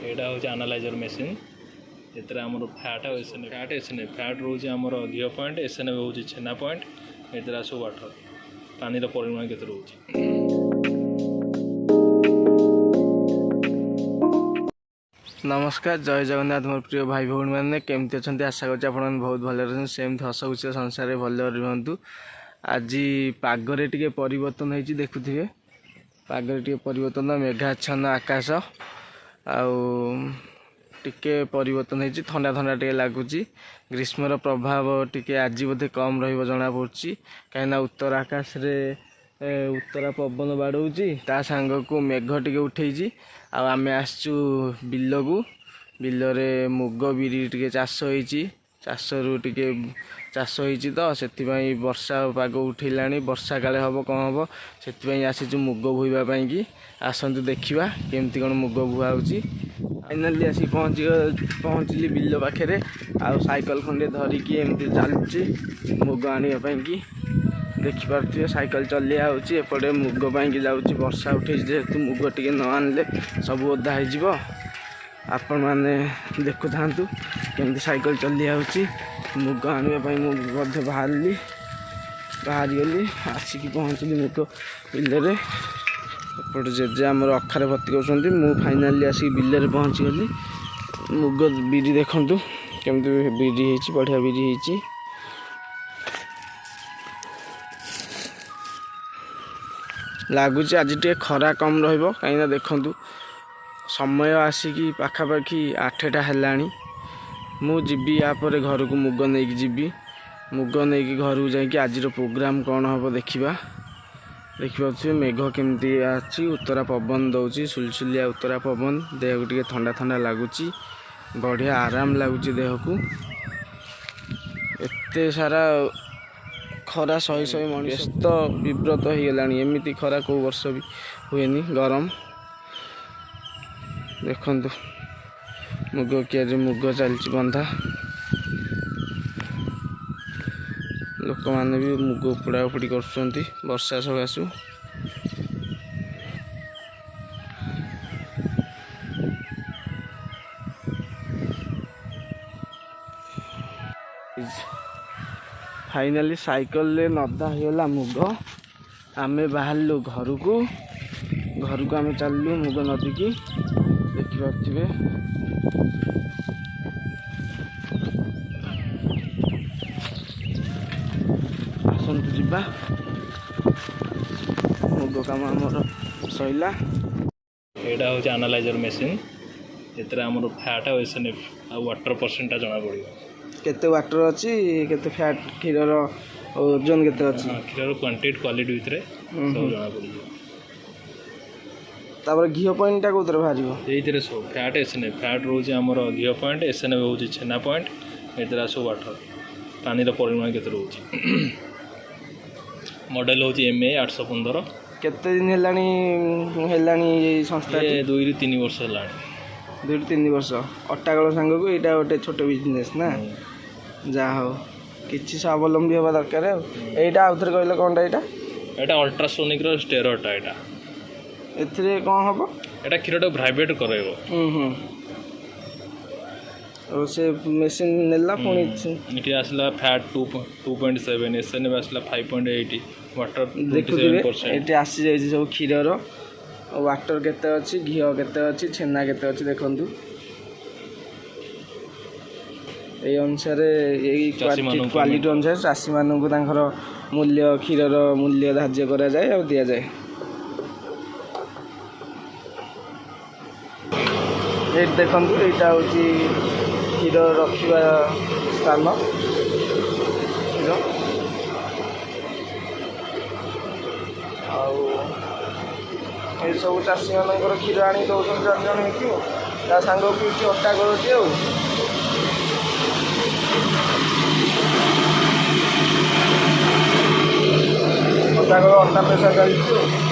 ଏଇଟା ହେଉଛି analyser machine. ଏଥିରେ ଆମର ଫ୍ୟାଟ୍ ଆଉ SNF, fat SNF, fat ରହୁଛି ଆମର ଘିଅ ପଏଣ୍ଟ, SNF ହେଉଛି ଛେନା ପଏଣ୍ଟ। ଏଥିରେ ଆସିବ ୱାଟର୍, ପାଣିର ପରିମାଣ କେତେ ରହୁଛି। ନମସ୍କାର, ଜୟ ଜଗନ୍ନାଥ। ମୋର ପ୍ରିୟ ଭାଇ ଭଉଣୀମାନେ, କେମିତି ଅଛନ୍ତି? ଆଶା କରୁଛି ଆପଣମାନେ ବହୁତ ଭଲରେ ଅଛନ୍ତି। ସେମିତି ହସ ଖୁସିର ସଂସାରରେ ଭଲରେ ରୁହନ୍ତୁ। ଆଜି ପାଗରେ ଟିକେ ପରିବର୍ତ୍ତନ ହେଇଛି, ଦେଖୁଥିବେ ପାଗରେ ଟିକେ ପରିବର୍ତ୍ତନ, ମେଘାଚ୍ଛନ୍ନ ଆକାଶ ଆଉ ଟିକେ ପରିବର୍ତ୍ତନ ହେଇଛି। ଥଣ୍ଡା ଥଣ୍ଡା ଟିକେ ଲାଗୁଛି। ଗ୍ରୀଷ୍ମର ପ୍ରଭାବ ଟିକେ ଆଜି ବୋଧେ କମ୍ ରହିବ ଜଣାପଡ଼ୁଛି, କାହିଁକିନା ଉତ୍ତର ଆକାଶରେ ଉତ୍ତରା ପବନ ବାଡ଼ଉଛି, ତା ସାଙ୍ଗକୁ ମେଘ ଟିକେ ଉଠେଇଛି। ଆଉ ଆମେ ଆସିଛୁ ବିଲକୁ। ବିଲରେ ମୁଗ ବିରି ଟିକେ ଚାଷ ହେଇଛି। ଚାଷରୁ ଟିକେ ଚାଷ ହେଇଛି ତ ସେଥିପାଇଁ ବର୍ଷା ପାଗ ଉଠେଇଲାଣି। ବର୍ଷା କାଳେ ହେବ କ'ଣ ହେବ, ସେଥିପାଇଁ ଆସିଛୁ ମୁଗ ଭୋଇବା ପାଇଁକି। ଆସନ୍ତୁ ଦେଖିବା କେମିତି କ'ଣ ମୁଗ ବୁହା ହେଉଛି। ଫାଇନାଲି ଆସିକି ପହଞ୍ଚିଲି ବିଲ ପାଖରେ। ଆଉ ସାଇକେଲ ଖଣ୍ଡେ ଧରିକି ଏମିତି ଚାଲୁଛି ମୁଗ ଆଣିବା ପାଇଁକି। ଦେଖିପାରୁଥିବେ ସାଇକେଲ ଚଲେଇଆ ହେଉଛି, ଏପଟେ ମୁଗ ପାଇଁକି ଯାଉଛି। ବର୍ଷା ଉଠେଇଛି ଯେହେତୁ ମୁଗ ଟିକେ ନ ଆଣିଲେ ସବୁ ଓଦା ହେଇଯିବ। ଆପଣମାନେ ଦେଖୁଥାନ୍ତୁ କେମିତି ସାଇକେଲ ଚଲେଇଆ ହେଉଛି। ମୁଗ ଆଣିବା ପାଇଁ ମୁଁ ମଧ୍ୟ ବାହାରିଗଲି, ଆସିକି ପହଞ୍ଚିଲି ମୁଗ ବିଲରେ। ଏପଟେ ଜେଜେ ଆମର ଅଖାରେ ଭର୍ତ୍ତି କରୁଛନ୍ତି। ମୁଁ ଫାଇନାଲି ଆସିକି ବିଲରେ ପହଞ୍ଚିଗଲି। ମୁଗ ବିରି ଦେଖନ୍ତୁ କେମିତି ବିରି ହେଇଛି, ବଢ଼ିଆ ବିରି ହେଇଛି। ଲାଗୁଛି ଆଜି ଟିକେ ଖରା କମ୍ ରହିବ, କାହିଁକିନା ଦେଖନ୍ତୁ ସମୟ ଆସିକି ପାଖାପାଖି 8ଟା ହେଲାଣି। ମୁଁ ଯିବି ୟା ପରେ ଘରକୁ, ମୁଗ ନେଇକି ଯିବି। ମୁଗ ନେଇକି ଘରକୁ ଯାଇକି ଆଜିର ପ୍ରୋଗ୍ରାମ୍ କ'ଣ ହେବ ଦେଖିବା। ଦେଖିପାରୁଥିବେ ମେଘ କେମିତି ଅଛି, ଉତ୍ତରା ପବନ ଦେଉଛି, ସୁଲସୁଲିଆ ଉତ୍ତରା ପବନ। ଦେହକୁ ଟିକେ ଥଣ୍ଡା ଥଣ୍ଡା ଲାଗୁଛି, ବଢ଼ିଆ ଆରାମ ଲାଗୁଛି ଦେହକୁ। ଏତେ ସାରା ଖରା ସହି ସହି ମଣିଷ ତ ବିବ୍ରତ ହେଇଗଲାଣି। ଏମିତି ଖରା କେଉଁ ବର୍ଷ ବି ହୁଏନି ଗରମ। ଦେଖନ୍ତୁ ମୁଗ କିଆରି ମୁଗ ଚାଲିଛି ବନ୍ଧା। ଲୋକମାନେ ବି ମୁଗ ଉପୁଡ଼ା ଉପୁଡ଼ି କରୁଛନ୍ତି ବର୍ଷା ସକାଶୁ। ଫାଇନାଲି ସାଇକେଲରେ ନଦା ହେଇଗଲା ମୁଗ। ଆମେ ବାହାରିଲୁ ଘରକୁ। ଘରକୁ ଆମେ ଚାଲିଲୁ ମୁଗ ନଦୀକି, ଦେଖିପାରୁଥିବେ। ଆସନ୍ତୁ ଯିବା, ମୁଗ କାମ ଆମର ସରିଲା। ଏଇଟା ହେଉଛି ଆନାଲାଇଜର୍ ମେସିନ୍। ଏଥିରେ ଆମର ଫ୍ୟାଟ୍ ଆଉ SNF ଆଉ ୱାଟର୍ ପରସେଣ୍ଟଟା ଜଣାପଡ଼ିବ। କେତେ ୱାଟର୍ ଅଛି, କେତେ ଫ୍ୟାଟ୍, କ୍ଷୀରର ଓଜନ କେତେ ଅଛି, କ୍ଷୀରର କ୍ୱାଣ୍ଟିଟି କ୍ୱାଲିଟି ଭିତରେ ସବୁ ଜଣାପଡ଼ିଯିବ। ତାପରେ ଘିଅ ପଏଣ୍ଟଟା କେଉଁଥିରେ ବାହାରିବ? ଏଇଥିରେ ସବୁ ଫ୍ୟାଟ୍ SNF, fat ରହୁଛି ଆମର ଘିଅ ପଏଣ୍ଟ, SNF ହେଉଛି ଛେନା ପଏଣ୍ଟ। ଏଥିରେ ଆସିବ ୱାଟର୍, ପାଣିର ପରିମାଣ କେତେ ରହୁଛି। ମଡ଼େଲ୍ ହେଉଛି MA 815। କେତେ ଦିନ ହେଲାଣି ଏଇ ସଂସ୍ଥା? 2ରୁ 3 ବର୍ଷ ହେଲାଣି। 2ରୁ 3 ବର୍ଷ। ଅଟାକଳ ସାଙ୍ଗକୁ ଏଇଟା ଗୋଟେ ଛୋଟ ବିଜନେସ୍ ନା? ଯାହା ହଉ, କିଛି ସ୍ୱାବଲମ୍ବୀ ହେବା ଦରକାର। ଆଉ ଏଇଟା ଆଉଥରେ କହିଲେ କ'ଣଟା ଏଇଟା? ଏଇଟା ଅଲ୍ଟ୍ରାସୋନିକ୍ର ଷ୍ଟେରଟା ଏଇଟା। ଏଥିରେ କ'ଣ ହେବ? ଏଇଟା କ୍ଷୀରଟାକୁ ଭାଇବ୍ରେଟ୍ କରାଇବ। ଆଉ ସେ ମେସିନ୍ ନେଲା ପୁଣି ଏଠି ଆସିଲା ଫ୍ୟାଟ୍ 2.7, SNF ଆସିଲା 5.8, ୱାଟର୍ ଦେଖୁଥିବେ 27%। ଏଠି ଆସିଯାଇଛି ସବୁ କ୍ଷୀରର ୱାଟର୍ କେତେ ଅଛି, ଘିଅ କେତେ ଅଛି, ଛେନା କେତେ ଅଛି। ଦେଖନ୍ତୁ ଏଇ ଅନୁସାରେ, ଏଇ ଚାଷୀମାନଙ୍କୁ କ୍ୱାଲିଟି ଅନୁସାରେ ଚାଷୀମାନଙ୍କୁ ତାଙ୍କର ମୂଲ୍ୟ, କ୍ଷୀରର ମୂଲ୍ୟ ଧାର୍ଯ୍ୟ କରାଯାଏ ଆଉ ଦିଆଯାଏ। ଏଇଠି ଦେଖନ୍ତୁ, ଏଇଟା ହେଉଛି କ୍ଷୀର ରଖିବା ସ୍ଥାନ। କ୍ଷୀର ଆଉ ଏସବୁ ଚାଷୀମାନଙ୍କର କ୍ଷୀର ଆଣି ଦେଉଛନ୍ତି ଜଣେ ଜଣେ ହେଇକି, ତା ସାଙ୍ଗକୁ ଏଠି ଅଟା କରୁଛି। ଆଉ ଅଟା କଳ, ଅଟା ପେସା ଚାଲିଛି। ଆଉ